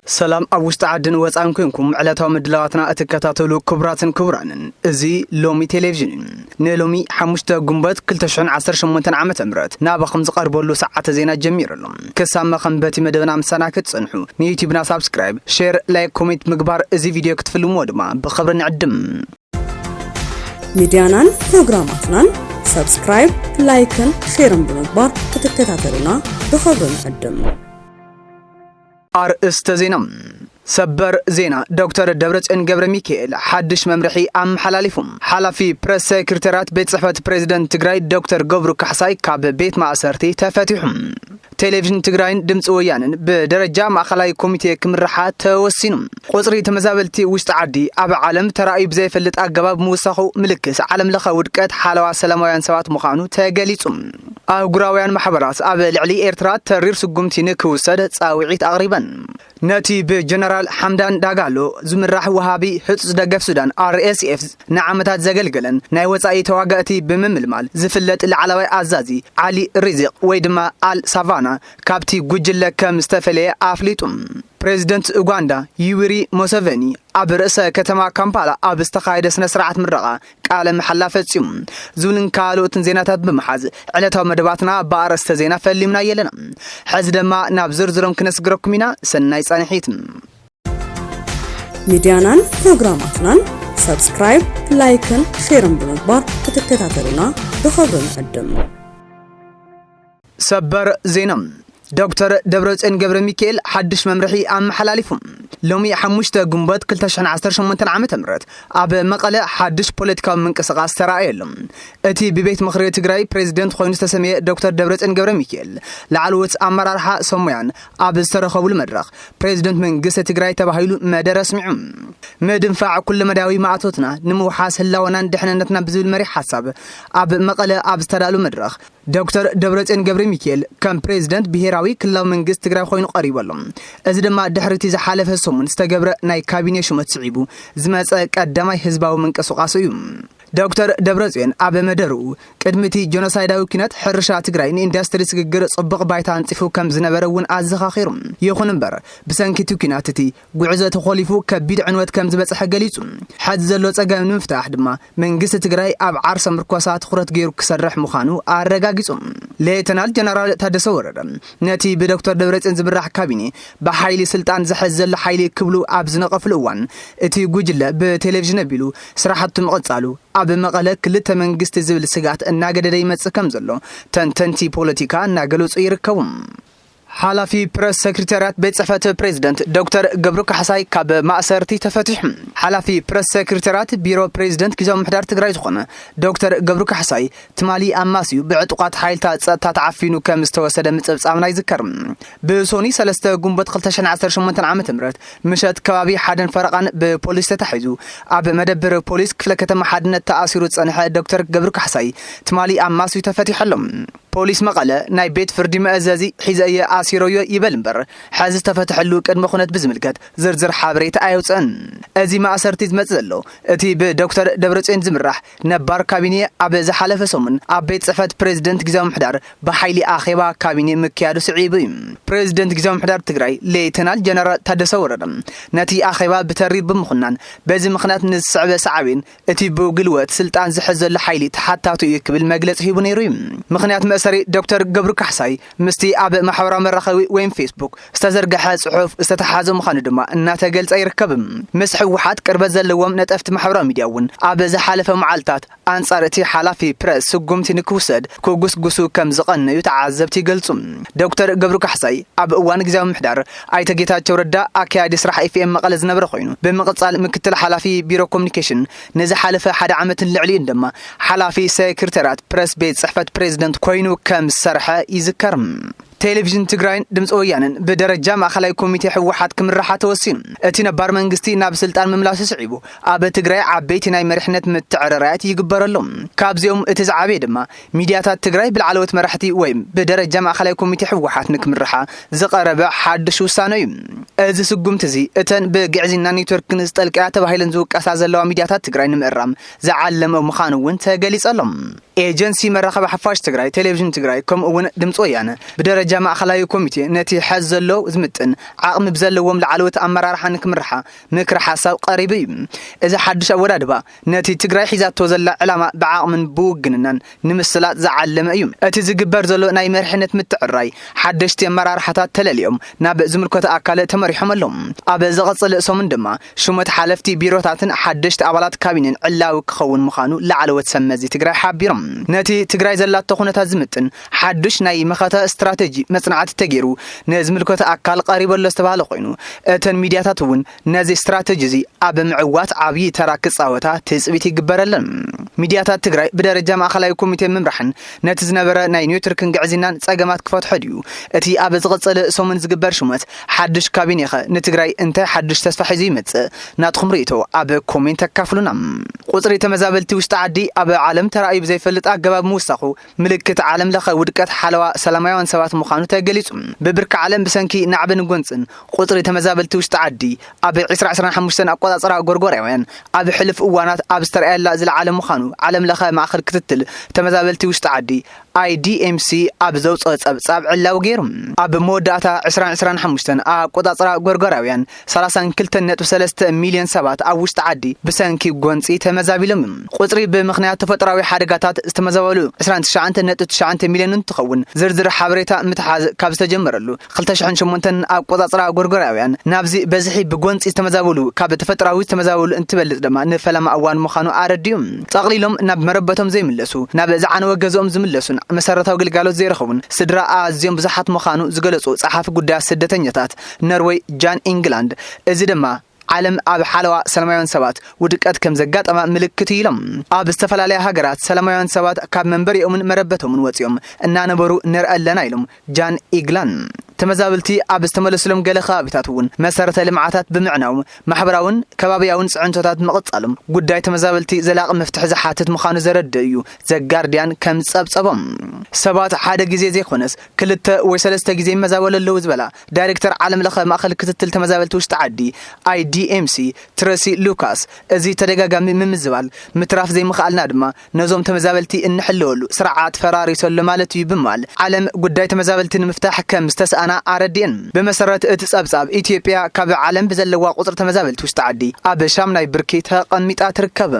ሰላም ኣብ ውሽጢ ዓድን ወፃን ኮንኩም ዕለታዊ ምድላዋትና እትከታተሉ ክቡራትን ክቡራንን፣ እዚ ሎሚ ቴሌቪዥን እዩ። ንሎሚ ሓሙሽተ ግንቦት ክልተ ሽሕን ዓሰርተ ሸሞንተን ዓመተ ምህረት ናባኹም ዝቐርበሉ ሰዓተ ዜና ጀሚሩ ኣሎ። ክሳብ መኸንበቲ መደብና ምሳና ክትጸንሑ ንዩቲዩብና ሳብስክራይብ፣ ሼር፣ ላይክ፣ ኮሜንት ምግባር፣ እዚ ቪድዮ ክትፍልምዎ ድማ ብኽብሪ ንዕድም። ሚድያናን ፕሮግራማትናን ሳብስክራይብ፣ ላይክን ሼርን ብምግባር ክትከታተሉና ብኽብሪ ንዕድም። ኣርእስተ ዜና። ሰበር ዜና። ዶክተር ደብረጽዮን ገብረ ሚካኤል ሓድሽ መምርሒ ኣመሓላሊፉ። ሓላፊ ፕረስ ሴክሬታሪያት ቤት ጽሕፈት ፕሬዚደንት ትግራይ ዶክተር ገብሩ ካሕሳይ ካብ ቤት ማእሰርቲ ተፈቲሑ። ቴሌቪዥን ትግራይን ድምፂ ወያንን ብደረጃ ማእኸላይ ኮሚቴ ክምርሓ ተወሲኑ። ቁፅሪ ተመዛበልቲ ውሽጢ ዓዲ ኣብ ዓለም ተራእዩ ብዘይፈልጥ ኣገባብ ምውሳኹ ምልክት ዓለም ለኸ ውድቀት ሓለዋ ሰላማውያን ሰባት ምዃኑ ተገሊጹ። ኣህጉራውያን ማሕበራት ኣብ ልዕሊ ኤርትራ ተሪር ስጉምቲ ንክውሰድ ጻውዒት ኣቕሪበን። ነቲ ብጀነራል ሓምዳን ዳጋሎ ዝምራሕ ወሃቢ ህጹጽ ደገፍ ሱዳን ኣር ኤስ ኤፍ ንዓመታት ዘገልገለን ናይ ወጻኢ ተዋጋእቲ ብምምልማል ዝፍለጥ ላዕለዋይ ኣዛዚ ዓሊ ሪዚቕ ወይ ድማ ኣል ሳቫና ካብቲ ጉጅለ ከም ዝተፈለየ ኣፍሊጡ። ፕሬዚደንት ኡጋንዳ ዩዊሪ ሙሰቨኒ ኣብ ርእሰ ከተማ ካምፓላ ኣብ ዝተኻየደ ስነ ስርዓት ምረቓ ቃለ መሓላ ፈጺሙ። ዝብልን ካልኦትን ዜናታት ብምሓዝ ዕለታዊ መደባትና ብኣርእስተ ዜና ፈሊምና ኣለና። ሕዚ ድማ ናብ ዝርዝሮም ክነስግረኩም ኢና። ሰናይ ጻንሒት። ሚድያናን ፕሮግራማትናን ሳብስክራይብ፣ ላይክን ሼርን ብምግባር ክትከታተሉና ብኽብሪ ንዕድም። ሰበር ዜና። ዶክተር ደብረጽዮን ገብረ ሚካኤል ሓድሽ መምርሒ ኣመሓላሊፉ። ሎሚ ሓሙሽተ ግንቦት ክልተ ሽሕን ዓሰርተ ሸሞንተን ዓመተ ምህረት ኣብ መቐለ ሓድሽ ፖለቲካዊ ምንቅስቓስ ተራእየ ኣሎ። እቲ ብቤት ምኽሪ ትግራይ ፕሬዚደንት ኮይኑ ዝተሰመየ ዶክተር ደብረጽዮን ገብረ ሚካኤል ላዕለዎት ኣመራርሓ ሰሙያን ኣብ ዝተረኸቡሉ መድረኽ ፕሬዚደንት መንግስቲ ትግራይ ተባሂሉ መደረ ኣስሚዑ። ምድንፋዕ ኩለመዳያዊ ማእቶትና ንምውሓስ ህላወናን ድሕንነትና ብዝብል መሪሕ ሓሳብ ኣብ መቐለ ኣብ ዝተዳሉ መድረኽ ዶክተር ደብረጽዮን ገብረ ሚካኤል ከም ፕሬዚደንት ብሄራዊ ክልላዊ መንግስቲ ትግራይ ኮይኑ ቀሪቡ ኣሎ። እዚ ድማ ድሕሪ እቲ ዝሓለፈ ሰሙን ዝተገብረ ናይ ካቢኔ ሹመት ስዒቡ ዝመጸ ቀዳማይ ህዝባዊ ምንቅስቓሱ እዩ። ዶክተር ደብረጽዮን ኣብ መደርኡ ቅድሚ እቲ ጀኖሳይዳዊ ኲናት ሕርሻ ትግራይ ንኢንዱስትሪ ስግግር ጽቡቕ ባይታ ኣንጺፉ ከም ዝነበረ እውን ኣዘኻኺሩ። ይኹን እምበር ብሰንኪ እቲ ኲናት እቲ ጉዕዞ ተኾሊፉ ከቢድ ዕንወት ከም ዝበጽሐ ገሊጹ። ሕዚ ዘሎ ጸገም ንምፍታሕ ድማ መንግስቲ ትግራይ ኣብ ዓርሰ ምርኮሳ ትኹረት ገይሩ ክሰርሕ ምዃኑ ኣረጋጊጹ። ሌተናል ጀነራል ታደሰ ወረደ ነቲ ብዶክተር ደብረጽዮን ዝምራሕ ካቢኔ ብሓይሊ ስልጣን ዝሕዝ ዘሎ ሓይሊ ክብሉ ኣብ ዝነቐፍሉ እዋን እቲ ጉጅለ ብቴሌቪዥን ኣቢሉ ስራሕቱ ምቕጻሉ ኣብ መቐለ ክልተ መንግስቲ ዝብል ስግኣት እናገደደ ይመጽእ ከም ዘሎ ተንተንቲ ፖለቲካ እናገለጹ ይርከቡ። ሓላፊ ፕረስ ሴክሬታሪያት ቤት ጽሕፈት ፕሬዚደንት ዶክተር ገብሩ ካሕሳይ ካብ ማእሰርቲ ተፈቲሑ። ሓላፊ ፕረስ ሴክሬታሪያት ቢሮ ፕሬዚደንት ግዝያዊ ምምሕዳር ትግራይ ዝኾነ ዶክተር ገብሩ ካሕሳይ ትማሊ ኣማስዩ ብዕጡቓት ሓይልታት ጸጥታ ተዓፊኑ ከም ዝተወሰደ ምጽብጻብና ይዝከር። ብሶኒ ሰለስተ ግንቦት ክልተ ሽሕን ዓሰርተ ሸሞንተን ዓመተ ምህረት ምሸት ከባቢ ሓደን ፈረቓን ብፖሊስ ተታሒዙ ኣብ መደብር ፖሊስ ክፍለ ከተማ ሓድነት ተኣሲሩ ዝጸንሐ ዶክተር ገብሩ ካሕሳይ ትማሊ ኣማስዩ ተፈቲሑ ኣሎ። ፖሊስ መቐለ ናይ ቤት ፍርዲ መእዘዚ ሒዘ እየ ኣሲረዮ ይበል እምበር፣ ሕዚ ዝተፈትሐሉ ቅድመ ኩነት ብዝምልከት ዝርዝር ሓበሬታ ኣየውፅእን። እዚ ማእሰርቲ ዝመፅእ ዘሎ እቲ ብዶክተር ደብረፅዮን ዝምራሕ ነባር ካቢኔ ኣብ ዝሓለፈ ሰሙን ኣብ ቤት ፅሕፈት ፕሬዚደንት ግዝያዊ ምምሕዳር ብሓይሊ ኣኼባ ካቢኔ ምክያዱ ስዒቡ እዩ። ፕሬዚደንት ግዝያዊ ምምሕዳር ትግራይ ሌተናል ጀነራል ታደሰ ወረደ ነቲ ኣኼባ ብተሪር ብምኹናን በዚ ምኽንያት ንዝስዕበ ሳዕቤን እቲ ብግልወት ስልጣን ዝሕዝ ዘሎ ሓይሊ ተሓታቱ እዩ ክብል መግለፂ ሂቡ ነይሩ እዩ። ምኽንያት መእሰሪ ዶክተር ገብሩ ካሕሳይ ምስቲ ኣብ ማሕበራዊ መራኸቢ ወይም ፌስቡክ ዝተዘርግሐ ፅሑፍ ዝተተሓሓዘ ምዃኑ ድማ እናተገልጸ ይርከብ። ምስ ህወሓት ቅርበት ዘለዎም ነጠፍቲ ማሕበራዊ ሚድያ እውን ኣብ ዝሓለፈ መዓልታት ኣንጻር እቲ ሓላፊ ፕረስ ስጉምቲ ንክውሰድ ክጉስጉሱ ከም ዝቐነዩ ተዓዘብቲ ይገልጹ። ዶክተር ገብሩ ካሕሳይ ኣብ እዋን ግዝያዊ ምምሕዳር ኣይተ ጌታቸው ረዳ ኣካያዲ ስራሕ ኤፍኤም መቐለ ዝነበረ ኮይኑ፣ ብምቕጻል ምክትል ሓላፊ ቢሮ ኮሚኒኬሽን ንዝሓለፈ ሓደ ዓመትን ልዕሊኡን ድማ ሓላፊ ሴክሬታሪያት ፕረስ ቤት ጽሕፈት ፕሬዚደንት ኮይኑ ከም ዝሰርሐ ይዝከር። ቴሌቪዥን ትግራይን ድምፂ ወያነን ብደረጃ ማእኸላይ ኮሚቴ ህወሓት ክምርሓ ተወሲኑ። እቲ ነባር መንግስቲ ናብ ስልጣን ምምላሱ ስዒቡ ኣብ ትግራይ ዓበይቲ ናይ መሪሕነት ምትዕርራያት ይግበረሎም። ካብዚኦም እቲ ዝዓበየ ድማ ሚድያታት ትግራይ ብላዕለዎት መራሕቲ ወይም ብደረጃ ማእኸላይ ኮሚቴ ህወሓት ንክምርሓ ዝቐረበ ሓድሽ ውሳነ እዩ። እዚ ስጉምቲ እዚ እተን ብግዕዝይና ኔትወርክን ዝጠልቀያ ተባሂለን ዝውቀሳ ዘለዋ ሚድያታት ትግራይ ንምእራም ዝዓለመ ምዃኑ እውን ተገሊጹ ኣሎ። ኤጀንሲ መራኸቢ ሓፋሽ ትግራይ፣ ቴሌቪዥን ትግራይ ከምኡ እውን ድምፂ ወያነ ብደረጃ ደረጃ ማእኸላዊ ኮሚቴ ነቲ ሐዚ ዘሎ ዝምጥን ዓቕሚ ብዘለዎም ላዕለዎት ኣመራርሓ ንክምርሓ ምክሪ ሓሳብ ቀሪቡ እዩ። እዚ ሓድሽ ኣወዳድባ ነቲ ትግራይ ሒዛቶ ዘላ ዕላማ ብዓቕምን ብውግንናን ንምስላጥ ዝዓለመ እዩ። እቲ ዝግበር ዘሎ ናይ መሪሕነት ምትዕራይ ሓደሽቲ ኣመራርሓታት ተለሊኦም ናብ ዝምልከቶ ኣካል ተመሪሖም ኣለዉ። ኣብ ዝቐጽል ሰሙን ድማ ሽሞት ሓለፍቲ ቢሮታትን ሓደሽቲ ኣባላት ካቢኔን ዕላዊ ክኸውን ምዃኑ ላዕለዎት ሰብ መዚ ትግራይ ሓቢሮም። ነቲ ትግራይ ዘላቶ ኩነታት ዝምጥን ሓዱሽ ናይ መኸተ ስትራተጂ መጽናዕቲ ተገይሩ ንዝምልከቶ ኣካል ቀሪቡ ኣሎ ዝተባህለ ኮይኑ፣ እተን ሚድያታት እውን ነዚ ስትራተጂ እዚ ኣብ ምዕዋት ዓብዪ ተራ ክጻወታ ትጽቢት ይግበረለን። ሚድያታት ትግራይ ብደረጃ ማእኸላዊ ኮሚቴ ምምራሕን ነቲ ዝነበረ ናይ ኔትወርክን ግዕዝይናን ጸገማት ክፈትሖ ድዩ? እቲ ኣብ ዝቕጽል ሰሙን ዝግበር ሽመት ሓድሽ ካቢኔኸ ንትግራይ እንታይ ሓድሽ ተስፋ ሒዙ ይመጽእ? ናትኹም ርእይቶ ኣብ ኮሜንት ኣካፍሉና። ቁጽሪ ተመዛበልቲ ውሽጢ ዓዲ ኣብ ዓለም ተራእዩ ብዘይፈልጥ ኣገባብ ምውሳኹ ምልክት ዓለም ለኸ ውድቀት ሓለዋ ሰላማውያን ሰባት ምዃኑ ተገሊጹ። ብብርኪ ዓለም ብሰንኪ ናዕብን ጎንጽን ቁጽሪ ተመዛበልቲ ውሽጢ ዓዲ ኣብ ዕስራ ዕስራን ሓሙሽተን ኣቆጻጽራ ጎርጎራውያን ኣብ ሕሉፍ እዋናት ኣብ ዝተርኣየላ ዝለዓለ ምዃኑ ዓለም ለኸ ማእኸል ክትትል ተመዛበልቲ ውሽጢ ዓዲ ኣይ ዲ ኤም ሲ ኣብ ዘውፅኦ ጸብጻብ ዕላዊ ገይሩ። ኣብ መወዳእታ ዕስራን ዕስራን ሓሙሽተን ኣቆጻጽራ ጎርጎራውያን ሰላሳን ክልተን ነጥቢ ሰለስተ ሚልዮን ሰባት ኣብ ውሽጢ ዓዲ ብሰንኪ ጎንፂ ተመዛቢሎም እዮም። ቁፅሪ ብምኽንያት ተፈጥራዊ ሓደጋታት ዝተመዛበሉ ዕስራን ትሽዓን ነጥቢ ትሽዓን ሚልዮን እንትኸውን፣ ዝርዝር ሓበሬታ ምትሓዝ ካብ ዝተጀመረሉ ክልተ ሽሕን ሸሞንተን ኣቆጻጽራ ጎርጎራውያን ናብዚ በዝሒ ብጎንፂ ዝተመዛበሉ ካብ ተፈጥራዊ ዝተመዛበሉ እንትበልጽ ድማ ንፈለማ እዋን ምዃኑ ኣረዲኡ። ጠቕሊሎም ናብ መረበቶም ዘይምለሱ፣ ናብ ዝዓነወ ገዝኦም ዝምለሱን መሰረታዊ ግልጋሎት ዘይረኸቡን ስድራ ኣዝዮም ብዙሓት ምዃኑ ዝገለጹ ጸሓፊ ጉዳያት ስደተኛታት ኖርወይ ጃን ኢንግላንድ፣ እዚ ድማ ዓለም ኣብ ሓለዋ ሰላማውያን ሰባት ውድቀት ከም ዘጋጠማ ምልክት እዩ ኢሎም። ኣብ ዝተፈላለያ ሃገራት ሰላማውያን ሰባት ካብ መንበሪኦምን መረበቶምን ወጺኦም እናነበሩ ንርኢ ኣለና ኢሎም ጃን ኢግላን። ተመዛበልቲ ኣብ ዝተመለስሎም ገለ ከባቢታት እውን መሰረተ ልምዓታት ብምዕናዎም ማሕበራውን ከባቢያውን ፅዕንቶታት ምቕፃሎም ጉዳይ ተመዛበልቲ ዘላቒ መፍትሒ ዝሓትት ምዃኑ ዘረድእ እዩ ዘጋርዲያን ከም ዝፀብፀቦም። ሰባት ሓደ ግዜ ዘይኮነስ ክልተ ወይ ሰለስተ ግዜ ይመዛበሉ ኣለዉ ዝበላ ዳይሬክተር ዓለም ለኸ ማእኸል ክትትል ተመዛበልቲ ውሽጢ ዓዲ ኣይ ዲ ኤም ሲ ትረሲ ሉካስ፣ እዚ ተደጋጋሚ ምምዝባል ምትራፍ ዘይምኽኣልና ድማ ነዞም ተመዛበልቲ እንሕለወሉ ስርዓት ፈራሪሱ ኣሎ ማለት እዩ ብምባል ዓለም ጉዳይ ተመዛበልቲ ንምፍታሕ ከም ዝተስኣና ኣረዲአን። ብመሰረት እቲ ጸብጻብ፣ ኢትዮጵያ ካብ ዓለም ብዘለዋ ቁጽሪ ተመዛበልቲ ውሽጢ ዓዲ ኣብ ሻምናይ ብርኪ ተቐሚጣ ትርከብ።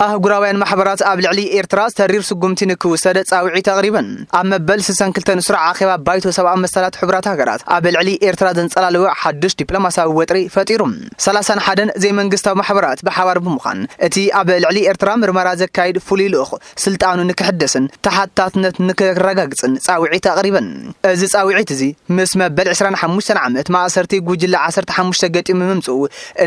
ኣህጉራውያን ማሕበራት ኣብ ልዕሊ ኤርትራ ተሪር ስጉምቲ ንክውሰድ ጻውዒት ኣቕሪበን። ኣብ መበል ስሳን ክልተን ስሩዕ ኣኼባ ባይቶ ሰብኣዊ መሰላት ሕቡራት ሃገራት ኣብ ልዕሊ ኤርትራ ዘንጸላለወ ሓድሽ ዲፕሎማሲያዊ ወጥሪ ፈጢሩ። ሰላሳን ሓደን ዘይመንግስታዊ ማሕበራት ብሓባር ብምዃን እቲ ኣብ ልዕሊ ኤርትራ ምርመራ ዘካይድ ፍሉይ ልኡኽ ስልጣኑ ንክሕደስን ተሓታትነት ንክረጋግጽን ጻውዒት ኣቕሪበን። እዚ ጻውዒት እዚ ምስ መበል ዕስራን ሓሙሽተን ዓመት ማእሰርቲ ጉጅለ ዓሰርተ ሓሙሽተ ገጢሙ ምምጽኡ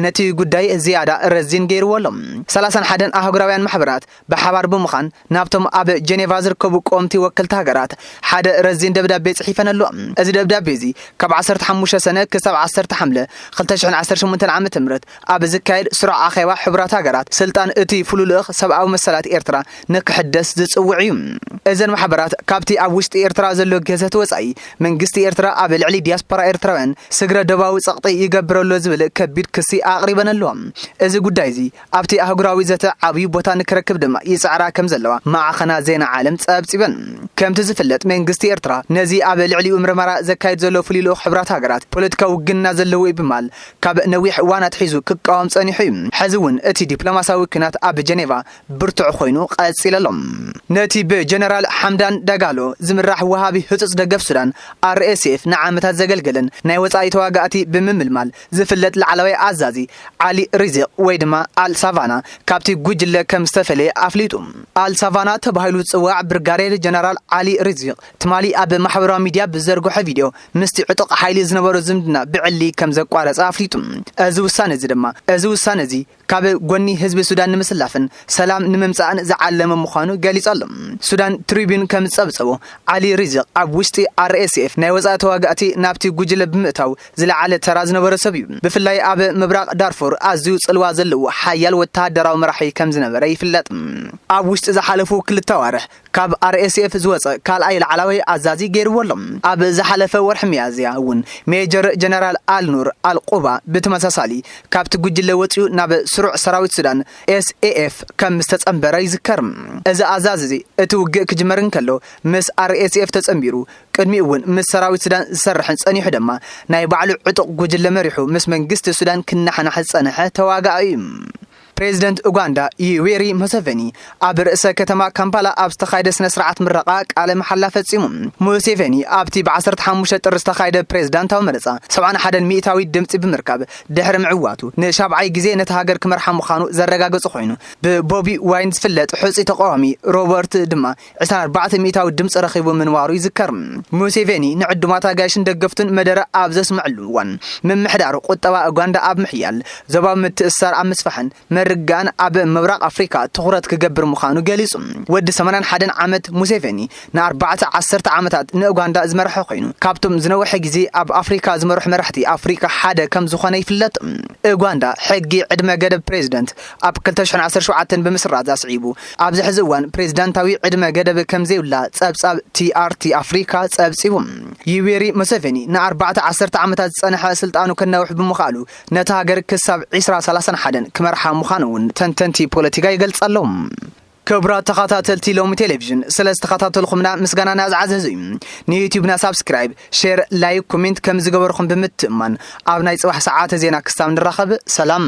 ነቲ ጉዳይ ዝያዳ ረዚን ገይርዎ ኣሎ። ሰላሳን ሓደን ኣህጉራውያን ማሕበራት ብሓባር ብምዃን ናብቶም ኣብ ጀኔቫ ዝርከቡ ቆምቲ ወከልቲ ሃገራት ሓደ ረዚን ደብዳቤ ጽሒፈን ኣለዋ። እዚ ደብዳቤ እዚ ካብ ዓሰርተ ሓሙሽተ ሰነ ክሳብ ዓሰርተ ሓምለ ክልተ ሽሕን ዓሰርተ ሸሞንተን ዓመተ ምህረት ኣብ ዝካየድ ስሩዕ ኣኼባ ሕቡራት ሃገራት ስልጣን እቲ ፍሉይ ልኡኽ ሰብኣዊ መሰላት ኤርትራ ንክሕደስ ዝጽውዕ እዩ። እዘን ማሕበራት ካብቲ ኣብ ውሽጢ ኤርትራ ዘሎ ገዘት ወጻኢ መንግስቲ ኤርትራ ኣብ ልዕሊ ዲያስፖራ ኤርትራውያን ስግረ ዶባዊ ጸቕጢ ይገብር ኣሎ ዝብል ከቢድ ክሲ ኣቕሪበን ኣለዋ። እዚ ጉዳይ እዚ ኣብቲ ኣህጉራዊ ዘተ ዓብዩ ቦታ ንክረክብ ድማ ይጽዕራ ከም ዘለዋ ማዕኸና ዜና ዓለም ጸብጺበን። ከምቲ ዝፍለጥ መንግስቲ ኤርትራ ነዚ ኣብ ልዕሊኡ ምርመራ ዘካይድ ዘሎ ፍሉይ ልኡኽ ሕቡራት ሃገራት ፖለቲካዊ ውግንና ዘለዎ እዩ ብምባል ካብ ነዊሕ እዋን ኣትሒዙ ክቃወም ጸኒሑ እዩ። ሕዚ እውን እቲ ዲፕሎማሲያዊ ኲናት ኣብ ጀኔቫ ብርቱዕ ኮይኑ ቀጺሉ ኣሎ። ነቲ ብጀነራል ሓምዳን ዳጋሎ ዝምራሕ ወሃቢ ህጹጽ ደገፍ ሱዳን ኣር ኤስ ኤፍ ንዓመታት ዘገልገለን ናይ ወጻኢ ተዋጋእቲ ብምምልማል ዝፍለጥ ላዕለዋይ ኣዛዚ ዓሊ ሪዚቕ ወይ ድማ ኣል ሳቫና ካብቲ ጉጅለ ከም ዝተፈለየ ኣፍሊጡ። ኣል ሳቫና ተባሂሉ ዝጽዋዕ ብርጋዴር ጀነራል ዓሊ ሪዚቕ ትማሊ ኣብ ማሕበራዊ ሚድያ ብዘርግሖ ቪድዮ ምስቲ ዕጡቕ ሓይሊ ዝነበሮ ዝምድና ብዕሊ ከም ዘቋረጸ ኣፍሊጡ። እዚ ውሳነ እዚ ድማ እዚ ውሳነ እዚ ካብ ጎኒ ህዝቢ ሱዳን ንምስላፍን ሰላም ንምምጻእን ዝዓለመ ምዃኑ ገሊጹ ኣሎ። ሱዳን ትሪቢዩን ከም ዝጸብጸቦ፣ ዓሊ ሪዚቕ ኣብ ውሽጢ ኣር ኤስ ኤፍ ናይ ወጻኢ ተዋጋእቲ ናብቲ ጉጅለ ብምእታው ዝለዓለ ተራ ዝነበሮ ሰብ እዩ። ብፍላይ ኣብ ምብራቕ ዳርፉር ኣዝዩ ጽልዋ ዘለዎ ሓያል ወተሃደራዊ መራሒ ከም ዝነበረ ይፍለጥ። ኣብ ውሽጢ ዝሓለፉ ክልተ ኣዋርሕ ካብ ኣር ኤስ ኤፍ ዝወጸ ካልኣይ ላዕላዋይ ኣዛዚ ገይርዎ ኣሎ። ኣብ ዝሓለፈ ወርሒ ሚያዝያ እውን ሜጀር ጀነራል ኣልኑር ኣልቁባ ብተመሳሳሊ ካብቲ ጉጅለ ወጺኡ ናብ ስሩዕ ሰራዊት ሱዳን ኤስኤኤፍ ከም ዝተጸንበረ ይዝከር። እዚ ኣዛዚ እዚ እቲ ውግእ ክጅመር እንከሎ ምስ ኣርኤስኤፍ ተጸንቢሩ፣ ቅድሚኡ እውን ምስ ሰራዊት ሱዳን ዝሰርሕን ጸኒሑ ድማ ናይ ባዕሉ ዕጡቕ ጉጅለ መሪሑ ምስ መንግስቲ ሱዳን ክነሓናሕ ዝጸንሐ ተዋጋኢ እዩ። ፕሬዚደንት ኡጋንዳ ዩዌሪ ሙሴቬኒ ኣብ ርእሰ ከተማ ካምፓላ ኣብ ዝተኻየደ ስነ ስርዓት ምረቓ ቃለ መሓላ ፈጺሙ። ሙሴቬኒ ኣብቲ ብ ዓሰርተ ሓሙሽተ ጥሪ ዝተኻየደ ፕሬዚዳንታዊ መረጻ ሰብዓን ሓደን ሚእታዊ ድምጺ ብምርካብ ድሕሪ ምዕዋቱ ንሻብዓይ ግዜ ነቲ ሃገር ክመርሓ ምዃኑ ዘረጋገጸ ኮይኑ፣ ብቦቢ ዋይን ዝፍለጥ ሕጹይ ተቃዋሚ ሮበርት ድማ ዕስራን ኣርባዕተን ሚእታዊ ድምጺ ረኺቡ ምንባሩ ይዝከር። ሙሴቬኒ ንዕዱማት ኣጋይሽን ደገፍቱን መደረ ኣብ ዘስምዐሉ እዋን፣ ምምሕዳሩ ቁጠባ ኡጋንዳ ኣብ ምሕያል፣ ዞባዊ ምትእስሳር ኣብ ምስፋሕን ምርግጋእን ኣብ ምብራቕ ኣፍሪካ ትኹረት ክገብር ምዃኑ ገሊጹ። ወዲ ሰማንያን ሓደን ዓመት ሙሴቬኒ ንኣርባዕተ ዓሰርተ ዓመታት ንኡጋንዳ ዝመርሐ ኮይኑ፣ ካብቶም ዝነውሐ ግዜ ኣብ ኣፍሪካ ዝመርሑ መራሕቲ ኣፍሪካ ሓደ ከም ዝኾነ ይፍለጥ። ኡጋንዳ ሕጊ ዕድመ ገደብ ፕሬዚደንት ኣብ ክልተ ሽሕን ዓሰርተ ሸውዓተን ብምስራዝ ኣስዒቡ፣ ኣብዚ ሕዚ እዋን ፕሬዚዳንታዊ ዕድመ ገደብ ከም ዘይብላ ጸብጻብ ቲኣርቲ ኣፍሪካ ጸብጺቡ። ዩዌሪ ሙሴቬኒ ንኣርባዕተ ዓሰርተ ዓመታት ዝጸንሐ ስልጣኑ ከናውሕ ብምኽኣሉ፣ ነታ ሃገር ክሳብ ዕስራ ሰላሳን ሓደን ክመርሓ ምዃኑ እውን ተንተንቲ ፖለቲካ ይገልጹ ኣለዉ። ክቡራት ተኸታተልቲ ሎሚ ቴሌቪዥን፣ ስለ ዝተኸታተልኩምና ምስጋናና ዝዓዘዘ እዩ። ንዩቲዩብና ሳብስክራይብ፣ ሼር፣ ላይክ፣ ኮሜንት ከም ዝገበርኩም ብምትእማን፣ ኣብ ናይ ጽባሕ ሰዓተ ዜና ክሳብ ንራኸብ፣ ሰላም።